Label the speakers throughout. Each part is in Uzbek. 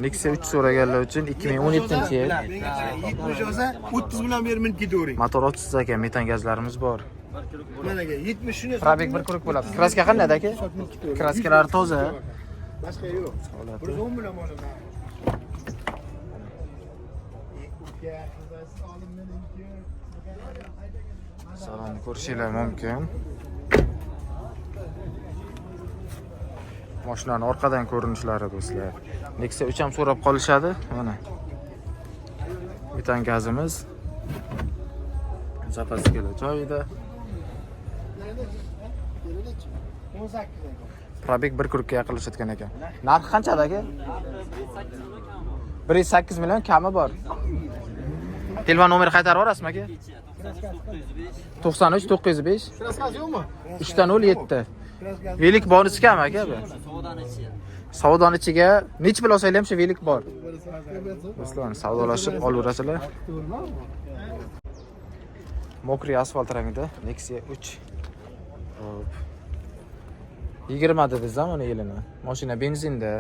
Speaker 1: Nexia 3 so'raganlar uchun 2017-yil.
Speaker 2: 70 olsa 30 bilan berib minib ketavering.
Speaker 1: Motor 30 ekan, metan gazlarimiz bor.
Speaker 2: Mana aka 70 shuni.
Speaker 1: Probeg bir kuruq bo'ladi. Kraska qanday aka? Kraskalari toza.
Speaker 2: Boshqa yo'q. 110 bilan olaman.
Speaker 1: Salonni ko'rishinglar mumkin. Mashinani orqadan ko'rinishlari do'stlar. Nexia 3 ham so'rab qolishadi. Mana. Metan gazimiz. Zapaskalar joyida. Probeg bir kurukka yaqinlashayotgan ekan. Narxi qanchada aka? 1.8 million kami bor. Telefon nomeri qaytarib yuborasizmi aka? 93 905
Speaker 2: Kraskasi yo'qmi?
Speaker 1: 307. Velik bonusi kam aka bu. Savdoni ichiga nechi pul olsanglar ham shu velik bor. Do'stlar, savdolashib olaverasizlar. Mokriy asfalt rangida Nexia 3. Hop. 20 dedingiz uni yilini. Mashina benzinda.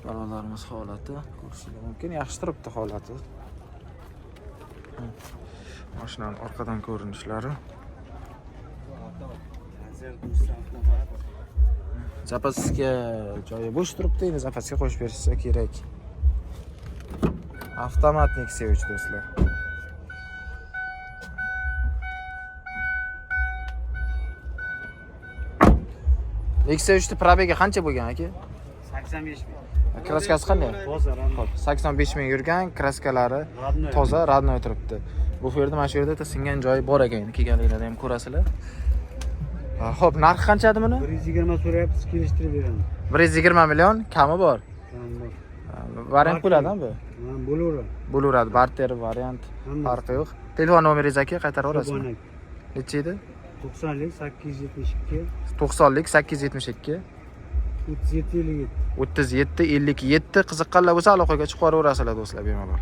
Speaker 1: Balolarimiz holati ko'rishingiz mumkin. Yaxshi turibdi holati. Mashinani orqadan ko'rinishlari. Zapasga joyi bo'sh turibdi, endi zapasga qo'shib berishsa kerak. Avtomat Nexia 3 do'stlar. Nexia 3 ni probegi qancha bo'lgan aka?
Speaker 3: 85 ming.
Speaker 1: Kraskasi qanday?
Speaker 3: Toza,
Speaker 1: Xo'p, 85 ming yurgan, kraskalari
Speaker 3: Родной.
Speaker 1: Toza, родной turibdi. Bu yerda mana shu yerda bitta singan joyi bor ekan, endi kelganligida ham ko'rasizlar. Xo'p, narxi qancha edi buni?
Speaker 3: 120 so'rayapmiz, kelishtirib beramiz.
Speaker 1: 120 million kami bor.
Speaker 3: Tamam, bor.
Speaker 1: Variant bo'ladimi bu?
Speaker 3: Ha, bo'laveradi.
Speaker 1: Bo'laveradi, barter variant
Speaker 3: Hammasi.
Speaker 1: farqi yo'q. Telefon nomeringiz aka qaytarib yuborasizmi?
Speaker 3: Cho'ponak.
Speaker 1: Necha edi?
Speaker 3: 90lik 872
Speaker 1: 90lik 872
Speaker 3: 37 57.
Speaker 1: 37 57. Qiziqqanlar bo'lsa aloqaga chiqib yuboraverasizlar do'stlar bemalol.